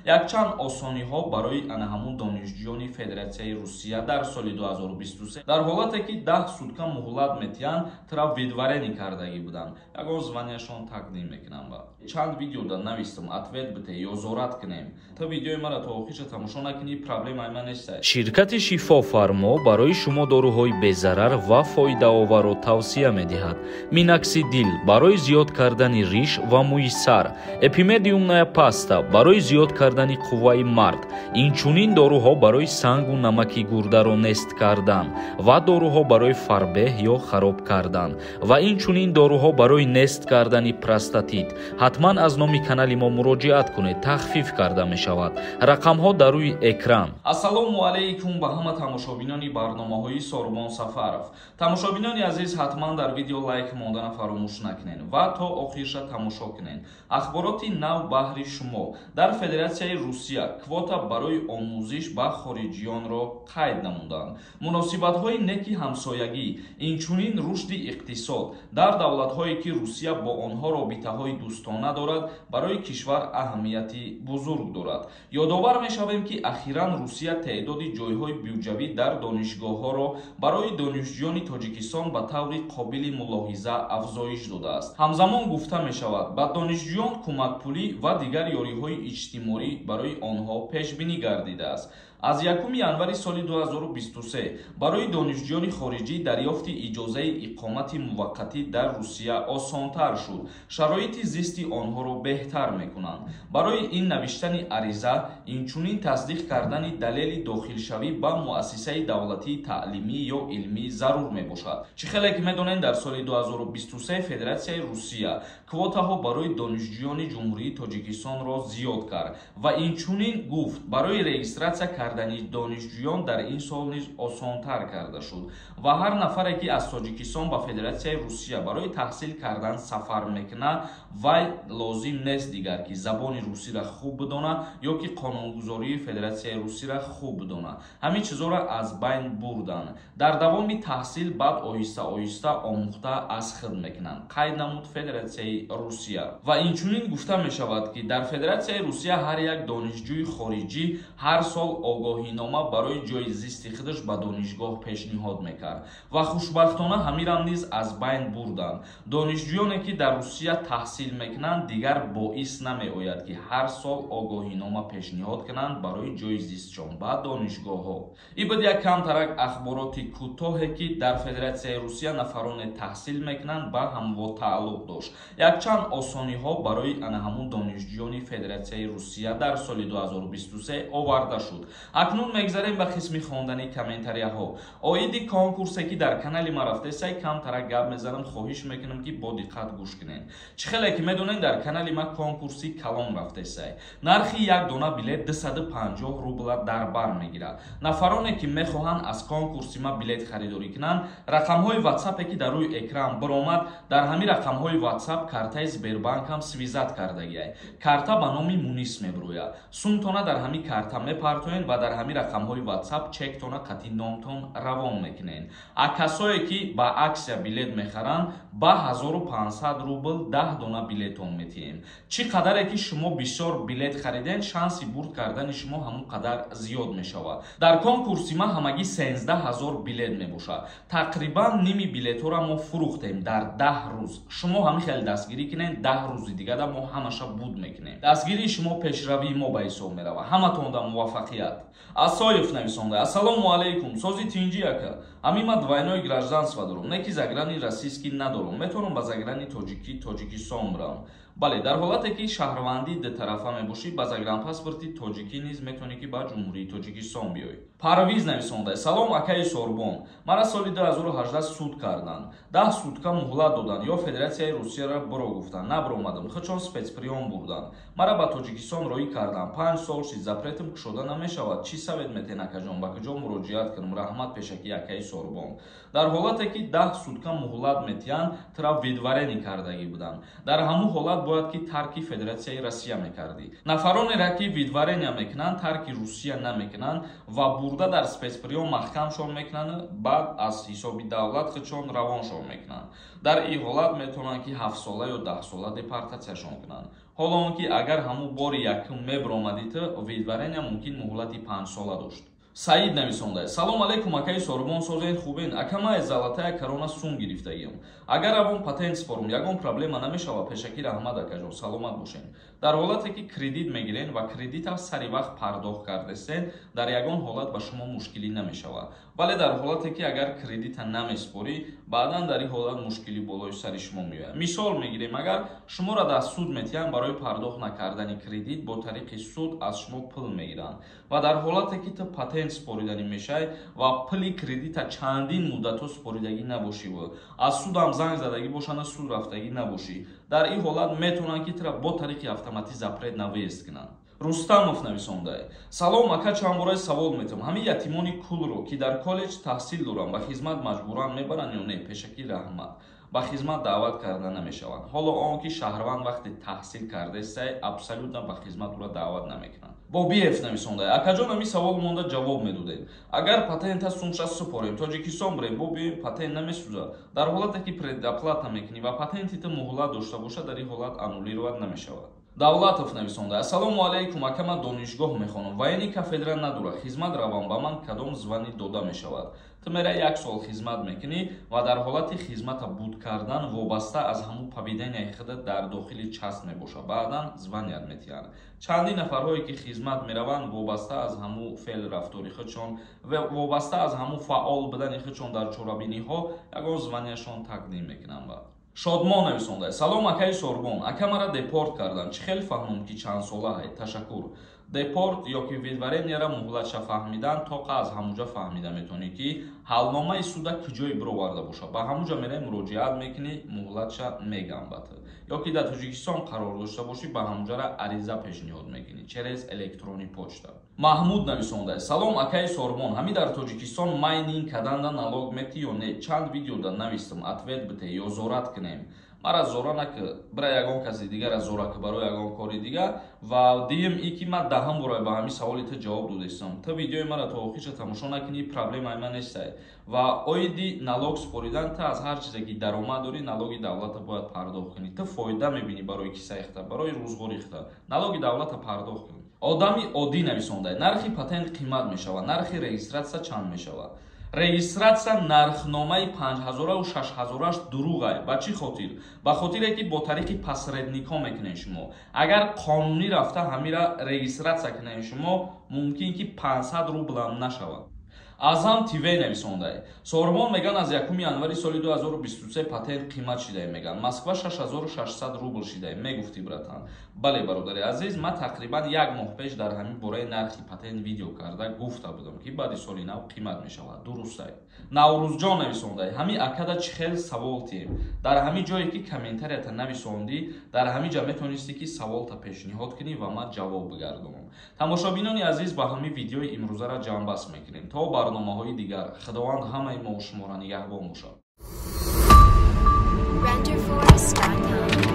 Якчанд осониҳо барои ана ҳамун донишҷӯёни Федератсияи Русия дар соли 2023. Дар ҳолате ки 10 сутка муҳлат метиҳанд, тура выдворение кардагӣ буданд, ягон званияшон тақдим мекунанд. Ба чанд видеода навистам, ответ бите, ёзорат кунем. Ту видеои мара то охирша тамошо накунӣ, проблемаи ман нест. Ширкати Шифофармо барои шумо доруҳои безарар ва фоидаоварро тавсия медиҳад. Миноксидил барои зиёд кардани риш ва мӯи сар, эпимедиумная паста барои зиёд кардани қувваи мард, инчунин доруҳо барои сангу намаки гурдаро нест кардан ва доруҳо барои фарбеҳ ё хароб кардан ва инчунин доруҳо барои нест кардани простатит. Ҳатман аз номи канали мо муроҷиат кунед, тахфиф карда мешавад. Рақамҳо дар рӯи экран. Ассалому алайкум ба ҳама тамошобинони барномаҳои Сорбон Сафаров. Тамошобинони азиз, ҳатман дар видео лайк мондана фаромӯш накунед ва то охирша тамошо кунед. Ахбороти нав баҳри шумо. Дар Федератсияи Русия квота барои омӯзиш ба хориҷиёнро қайд намуданд. Муносибатҳои неки ҳамсоягӣ, инчунин рушди иқтисод дар давлатҳое, ки Русия бо онҳо робитаҳои дӯстона дорад, барои кишвар аҳамияти бузург дорад. Ёдовар мешавем, ки ахиран Русия теъдоди ҷойҳои бюҷавӣ дар донишгоҳҳоро барои донишҷӯёни Тоҷикистон ба таври қобили мулоҳиза афзоиш додааст. Ҳамзамон гуфта мешавад, ба донишҷӯён кӯмакпулӣ ва дигар ёриҳои иҷтимоӣ барои онҳо пешбинӣ гардидааст. Аз 1 январи соли 2023 барои донишҷӯёни хориҷӣ дарёфти иҷозаи иқомати муваққатӣ дар Русия осонтар шуд. Шароити зисти онҳоро беҳтар мекунанд. Барои ин навиштани ариза, инчунин тасдиқ кардани далели дохилшавӣ ба муассисаи давлатии таълимӣ ё илмӣ зарур мебошад. Чӣ хеле ки медонед, дар соли 2023 Федератсияи Русия квотаҳо барои донишҷӯёни Ҷумҳурии Тоҷикистонро зиёд кард ва инчунин гуфт, барои регистратсия кардани донишҷӯён дар ин сол низ осонтар карда шуд ва ҳар нафаре, ки аз Тоҷикистон ба Федератсияи Русия барои таҳсил кардан сафар мекунад, вай лозим нест дигар, ки забони русиро хуб бидонад ё ки қонунгузории Федератсияи Русиро хуб бидонад. Ҳамин чизҳоро аз байн бурданд. Дар давоми таҳсил баъд оҳиста оҳиста омӯхта аз худ мекунанд, қайд намуд Федератсияи Русия. Ва инчунин гуфта мешавад, ки дар Федератсияи Русия ҳар як донишҷӯи хориҷӣ ҳар сол огоҳинома барои ҷойи зисти худаш ба донишгоҳ пешниҳод мекард ва хушбахтона ҳамирам низ аз байн бурданд. Донишҷӯёне, ки дар Русия таҳсил мекунанд, дигар боис намеояд, ки ҳар сол огоҳинома пешниҳод кунанд барои ҷойи зистшон ба донишгоҳҳо. Ин буд як камтарак ахбороти кӯтоҳе, ки дар Федератсияи Русия нафароне таҳсил мекунанд ба ҳамво тааллуқ дошт. Якчанд осониҳо барои ана ҳамун донишҷӯёни Федератсияи Русия дар соли 2023 оварда шуд. Акнун мегзарем ба қисми хондани комментарияҳо. Оиди конкурсе, ки дар канали ма рафтесай, камтарак гап мезанам. Хоҳиш мекунам, ки бо диққат гӯш кунед. Чӣ хеле ки медонед, дар канали ма конкурси калон рафтесай. Нархи як дона билет 250 рубла дар бар мегирад. Нафароне, ки мехоҳанд аз конкурси ма билет харидорӣ кунанд, рақамҳои ватсапе, ки дар рӯи экран баромад, дар ҳамин рақамҳои ватсап картаи Сбербанкам связать кардагиай. Карта ба номи Мунис мебирояд. Сумтона дар ҳамин карта мепартоед ва дар ҳамин рақамҳои ватсап чектона қатъи номтон равон мекунед. А касое, ки ба акция билет мехаранд, ба 1500 рубл 10 дона билетон метиҳем. Чӣ қадаре ки шумо бисёр билет хариден, шанси бурд кардани шумо ҳамон қадар зиёд мешавад. Дар конкурси ма ҳамагӣ 13 000 билет мебошад. Тақрибан ними билетҳоро мо фурӯхтем дар 10 рӯз. Шумо ҳамин хеле дастгирӣ кунед, 10 рӯзи дигада мо ҳамаша буд мекунем. Дастгирии шумо пешравии мо ба ҳисоб меравад. Ҳаматонда муваффақият. Асоев нависонда: «Ассалому алайкум, сози тинҷӣ, ака. Ҳамин ма двойное гражданство дорам, не ки заграни российский надорам. Метавонам ба заграни тоҷикӣ Тоҷикистон бирам?» Бале, дар ҳолате ки шаҳрвандии дутарафа мебошӣ, ба загранпаспорти тоҷикӣ низ метавонӣ, ки ба Ҷумҳурии Тоҷикистон биёй. Парвиз нависонда: «Салом, акаи Сорбон. Мара соли 2018 суд карданд, 10 сутка муҳлат доданд, ё Федератсияи Русияро биро гуфтанд. Набиромадам, худшон спецприём бурданд, мара ба Тоҷикистон роҳӣ карданд. 5 сол шид, запретам кушода намешавад. Чӣ совет метен, акаҷон? Ба куҷо муроҷиат кунам? Раҳмат пешакӣ, акаи Сорбон». Дар ҳолате ки 10 сутка муҳлат метиҳанд, тура выдворение кардагӣ буданд. Дар ҳамун ҳолат бояд ки тарки Федератсияи Россия мекардӣ. Нафаронеро, ки выдворения мекунанд, тарки Русия намекунанд ва бурда дар спецприём маҳкамшон мекунанд, баъд аз ҳисоби давлат худшон равоншон мекунанд. Дар ин ҳолат метавонанд, ки 7-сола ё 10-сола депортатсияшон кунанд. Ҳоло он ки агар ҳамун бори якум мебиромадӣ, ту выдворения мумкин муҳлати 5 сола дошт. Саид нависонда: «Салом алейкум, акаи Сорубон, созен, хубен? Ака, ман Золотая Корона сум гирифтагиам. Агар равон патент спорум, ягон проблема намешава? Пешакӣ раҳмат, акаҷон, саломат бошен». Дар ҳолате ки кредит мегирен ва кредита сари вақт пардохт кардестен, дар ягон ҳолат ба шумо мушкилӣ намешавад. Вале дар ҳолате ки агар кредита намеспорӣ, баъдан дар ин ҳолат мушкилӣ болои сари шумо меояд. Мисол мегирем, агар шуморо дар суд метиҳанд барои пардохт накардани кредит, бо тариқи суд аз шумо пул мегиранд ва дар ҳолате ки ту патент спориданӣ мешавӣ ва пули кредита чандин муддатҳо споридагӣ набошиву аз судам занг задагӣ бошанд, суд рафтагӣ набошӣ, дар ин ҳолат метавонанд ки тура бо тариқи автоматӣ запрет на въезд кунанд. Рустамов нависонда: «Салом, ака, чанд бораи савол метавам. Ҳамин ятимони кулро, ки дар коллеҷ таҳсил доранд, ба хизмат маҷбуран мебаранд ё не? Пешакӣ раҳмат». Ба хизмат даъват карда намешаванд. Ҳоло он ки шаҳрванд вақте таҳсил кардестай, абсолютно ба хизмат ӯро даъват намекунанд. Бобиев нависонда: «Акаҷон, ами савол монда ҷавоб медодем. Агар патента сумша супорем, Тоҷикистон бирем, бо биёем, патент намесӯзад?» Дар ҳолате ки предоплата мекунӣ ва патенти ту муҳлат дошта бошад, дар ин ҳолат аннулировать намешавад. Давлатов нависонда: «Ассалому алайкум, ака, ман донишгоҳ мехонам, военный кафедра надора. Хизмат равам, ба ман кадом звание дода мешавад?» Ту мера, як сол хизмат мекунӣ ва дар ҳолати хизмата буд кардан вобаста аз ҳамун поведения и худат дар дохили часть мебошад, баъдан звания т метиҳанд. Чандин нафарҳое ки хизмат мераванд, вобаста аз ҳамун феъл рафтори худшон ва вобаста аз ҳамун фаъол будани худшон дар чорабиниҳо ягон звания шон тақдим мекунанд. Баъд Шодмон нависонда: «Салом, акаи Сорбон. Ака, мара депорт карданд. Чӣ хел фаҳмам, ки чанд сола ҳай? Ташаккур». Депорт ёки выдворения ра муҳлатша фаҳмидан тоқа аз ҳамуҷа фаҳмида метавонӣ, ки ҳалномаи суда куҷое бироварда бошад. Ба ҳамуҷа мераи, муроҷиат мекунӣ, муҳлатша мегам ба ту. Ё ки дар Тоҷикистон қарор дошта бошӣ, ба ҳамуҷара ариза пешниҳод мекунӣ через электронный почта. Маҳмуд нависонда: «Салом, акаи Сорбон. Ҳами дар Тоҷикистон майнинг карданда налог метӣ ё не? Чанд видеода навистам, ответ бите ё зорат кунем». Мара зора наки, бира ягон каси дигара зора ки барои ягон кори дига. Ва дуюм и ки ман даҳам бора ба ҳамин саволи ту ҷавоб додистам. Ту видеои мара то охирша тамошо накунӣ, проблемаи ман нестай. Ва оиди налог супоридан, ту аз ҳар чизе ки даромад дорӣ, налоги давлата бояд пардохт кунӣ. Ту фоида мебинӣ барои кисаи хита, барои рӯзғори хита, налоги давлата пардохт кун. Одами оддӣ нависонда: «Нархи патент қимат мешавад, нархи регистрация чанд мешавад?» Регистрация нархномаи 5000-у 6000-аш дурӯғай. Ба чӣ хотир? Ба хотире ки бо тариқи посредник ҳо мекунед. Шумо агар қонунӣ рафта ҳамира регистрация кунед, шумо мумкин ки 500 рублам нашавад. Азам ТВ нависондай: «Сорбон, меган, аз 1 январи соли 2023 патент қимат шидай. Меган, Москва 6600 рубл шидай. Мегуфтӣ, братан?» Бале, бародари азиз, ман тақрибан як моҳ пеш дар ҳамин бораи нархи патент видео карда гуфта будам, ки баъди соли нав қимат мешавад. Дурустай. Наврӯзҷон нависондай: «Ҳамин акада чӣ хел савол тием?» Дар ҳамин ҷое ки комментария та нависондӣ, дар ҳамин ҷа метавонистӣ ки саволта пешниҳод кунӣ ва ман ҷавоб бигардонам. Тамошобинони азиз, ба ҳамин видеои имрӯзара ҷамъбаст мекунем. То барномаҳои дигар Худованд ҳамаи мо шуморо нигаҳбон бошад. Renderforest.com.